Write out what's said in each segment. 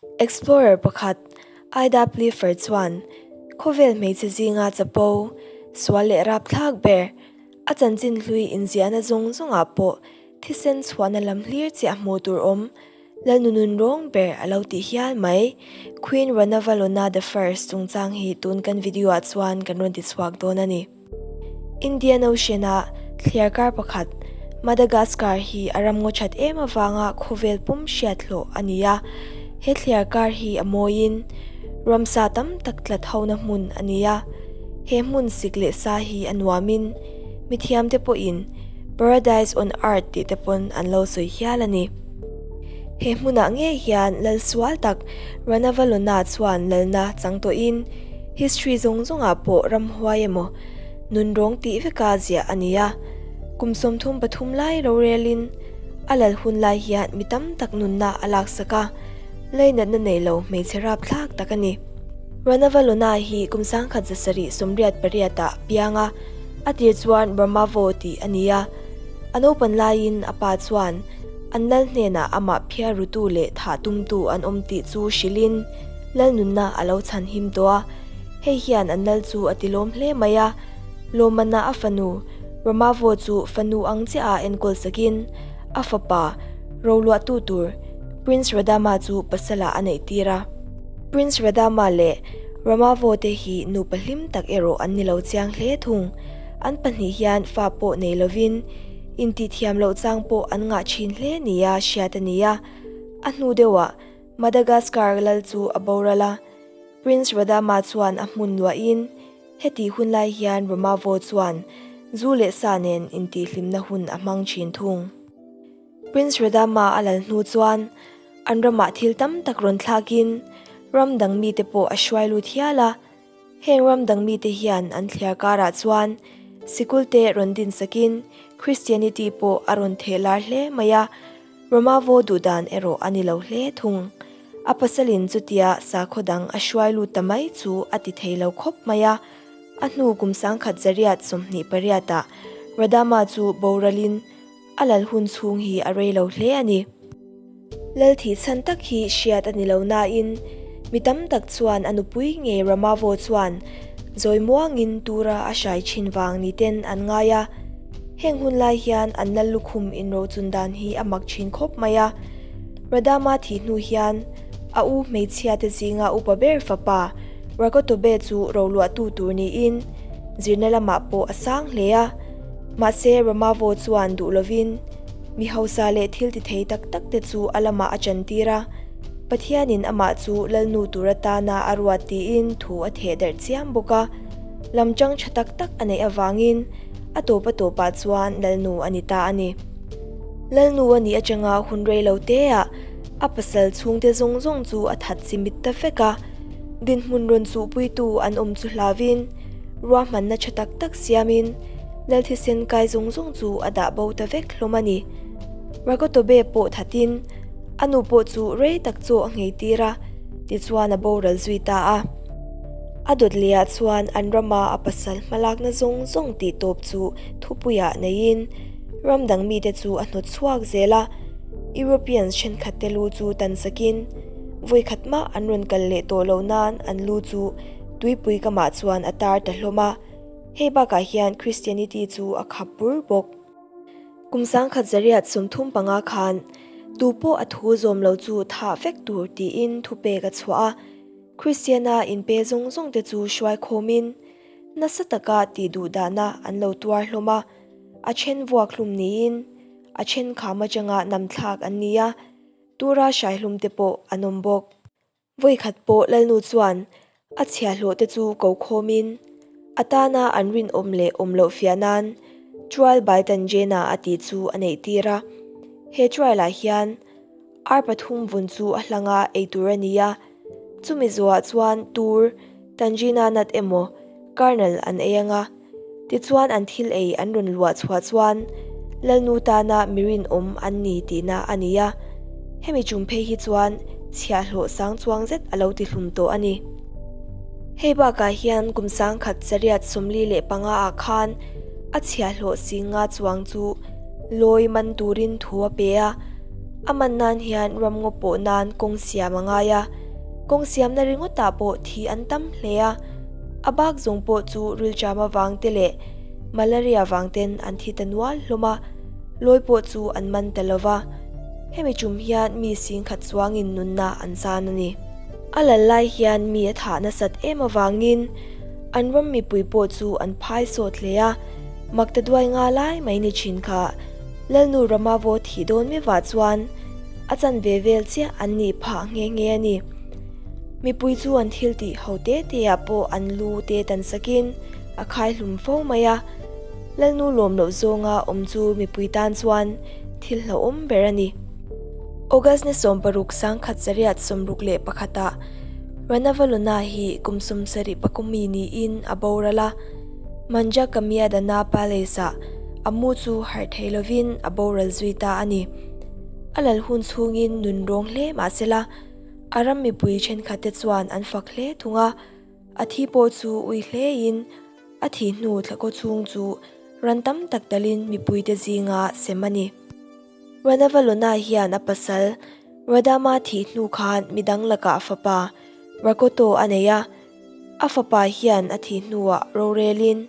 Explorer pakhat Ida Pfeiffer chuan khawvel hmeichhe zinga chapo, sual leh rapthlak ber, a chanchin hlui inziahna zawng zawngah pawh thisen chhuahna lam hlir chiah hmuh tur awm Lalnunun rawng ber a lo tih hial mai. Queen Ranavalona the First chungchang hi tun kan video ah chuan kan rawn ti chhuak dawn a ni. Indian Ocean a thliar kar pakhat Madagascar hi a ram ngaw that em avanga khawvel pum hriat hlawh a ni a. He thliar kar hi a mawiin ramsa tam tak tlat hona hmun a ni a. He hmun sik leh sa hi a nuamin mithiamte pawhin Paradise on Earth tih te pawn an lo sawi hial a ni. He hmunah ngei hian lal sual tak Ranavalona chuan lalna chang tawhin history zawng zawngah pawh ramhuai emaw nunrawng tih veka ziah a ni a. Kum 33 lai rorelin a lal hun lai hian mi tam tak nunna a laksak a, leinatna nei lo hmeichhe rapthlak tak a ni. Ranavalona hi kum 1788 ah piang a, a tir chuan Ramavo tih a ni a. A naupan laiin a pa chuan an lal hnenah amah phiar rutu leh thah tumtu an awm tih chu hrilhin lal nunna a lo chhan him tawh a. Hei hian an lal chu a tilawm hle mai a. Lawmana a fanu Ramavo chu fanu ang chiah a enkawl sakin a fapa roluahtu tur Prince Radama chu pasalah a neih tir a. Prince Radama leh Ramavo te hi nupa hlim tak erawh an ni lo chiang hle thung. An pahnih hian fa pawh nei lovin intihthiam loh chang pawh an ngah thin hle nia hriat a ni a. A hnu deuhah Madagascar lal chu a boral a, Prince Radama chuan a hmun luahin heti hun lai hian Ramavo chuan zu leh sa nen intihhlimna hun a hmang thin thung. Prince Radama a lal hnu chuan an ramah thil tam tak rawn thlakin ram dang mite pawh a hruai lut hial a. Heng ram dang mite hian an thliar karah chuan sikul te rawn din sakin Christianity pawh a rawn theh lar hle mai a, Ramavo duh dan erawh a ni lo hle thung. A pasalin chutia sakhaw dang a hruai lut ta mai chu a ti thei lo khawp mai a, a hnu kum 1928 ah Radama chu boralin a lal hun chhung hi a rei lo hle a ni. Lal thih chhan tak hi hriat a ni lo nain mi tam tak chuan a nupui ngei Ramavo chuan zawi muangin tura a hrai thin vang ni ten an ngai a. Heng hun lai hian an lal lukhum inrochun dan hi a mak thin khawp mai a. Radama thih hnu hian a u hmeichhia te zinga upa ber fapa Rakotobe chu roluahtu tur niin zirna lamah pawh a sang hle a. Mahse Ramavo chuan duh lovin Mi hausa leh thil ti thei tak tak te chu a lamah a chantir a, Pathianin amah chu Lalnu tur atana a ruat tiin thu a theh darh chiam bawk a. Lamchang tha tak tak a neih avangin a tawp a tawpah chuan Lalnu a ni ta a ni. Lalnu a nih atanga hun rei lo teah a pasal chhungte zawng zawng chu a that chimit ta vek a, dinhmun rawn chuhpuitu an awm chu hlauvin ruahmanna tha tak tak siamin Lal thisen kai zawng zawng chu a dah bo ta vek hlawm a ni. Rakotobe pawh thatin a nu pawh chu rei tak chaw a nghei tir a, tichuan a boral zui ta a. A dawt lehah chuan an rama a pasal hmalakna zawng zawng tih tawp chu thupuiah neiin ram dang mite chu a hnawt chhuak zel a, Europeans thenkhatte lu chu tan sakin vawikhat mah an rawn kal leh tawh loh nan an lu chu tuipui kamah chuan a tar ta hlawm a. Hei bakah hian Christianity chu a khap bur bawk. Kum 1935 khan tu pawh a thu zawm lo chu thah vek tur tiin thupek a chhuah a, Christiana inpe zawng zawng te chu hruai khawmin nasa taka tih duh dahna an lo tuar hlawm a, a then vuak hlum niin a then kham atanga namthlak an ni a, tura hrai hlum te pawh an awm bawk. Vawikhat pawh Lalnu chuan a chhiahhlawh te chu ko khawmin a tana an rinawm leh awm loh fiah nan Trial by Tanjena a tih chu a neih tir a. He trial ah hian ar pathum vun chu a hlanga ei tur a ni a, chumi zawhah chuan tur Tanjena nut emaw kernel an ei anga, tichuan an thil ei an rawn luah chhuah chuan Lalnu tana mi rinawm an ni tihna a ni a, hemi chung phei hi chuan chhiahhlawh sang chuang zet a lo ti hlum tawh a ni. Hei bakah hian kum 1945 ah khan a chhiahhlawh singa chuang chu lawi man turin thu a pe a. A man nan hian ramngaw pawh nan kawng siam a ngai a, kawng siamna ringawtah pawh thi an tam hle a, a bak zawng pawh chu rilṭam avang te leh malaria vang ten an thi ta nual hlawm a, lawi pawh chu an man ta lo va, hemi ṭum hian mi singkhat chuangin nunna an chan a ni. A lal lai hian mi a thah nasat em avangin an ram mipui pawh chu an phai sawt hle a, makta duai nga lai mai ni thin kha. Lalnu Ramavo thih dawn mevah chuan a chanve vel chiah an nih phah nghe nghe a ni. Mipui chu an thil tih ho te te ah pawh an lu te tan sakin a khai hlum fo mai a. Lalnu lawm loh zawnga awm chu mipui tan chuan thil hlauhawm ber a ni. August ni 16 sangkhat 61 ah Ranavalona hi kum 70 pakumi niin a boral a. Manjakamiadana Palace-ah a mu chu harh thei lovin a boral zui ta a ni. A lal hun chhungin nun rawng hle mah sela, a ram mipui thenkhatte chuan an fak hle thung a, a thi pawh chu ui hlein a thih hnu thlakaw chhung chu ran tam tak talin mipuite zinga sem a ni. Ranavalona hian a pasal Radama thih hnu khan midang lakah fapa Rakoto a nei a, A fapa hian a thih hnuah rorelin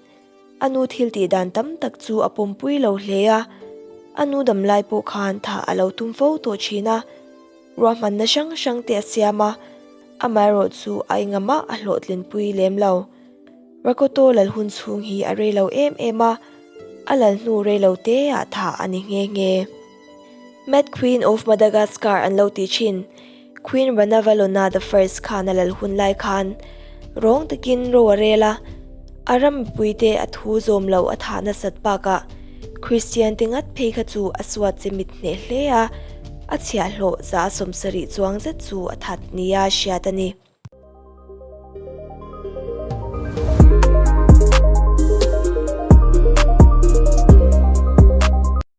a nu thil tih dan tam tak chu a pawmpui lo hle a, a nu dam lai pawh khan thah a lo tum fo tawh thin a, ruahmanna hrang hrang te a siam a, amaherawh chu a engamah a hlawhtlinpui lem lo. Rakoto lal hun chhung hi a rei lo em em a, a lal hnu rei lo te ah thah a ni nghe nghe. Mad Queen of Madagascar an lo ti thin. Queen Ranavalona the First khan a lal hun lai khan rawng takin ro a rel a, a ram mipuite a thu zawm lo a thah nasat bakah Christian te ngat phei kha chu a suat che mit hneh hle a, a chhiahhlawh 70 chuang zet chu a that nia hriat a ni.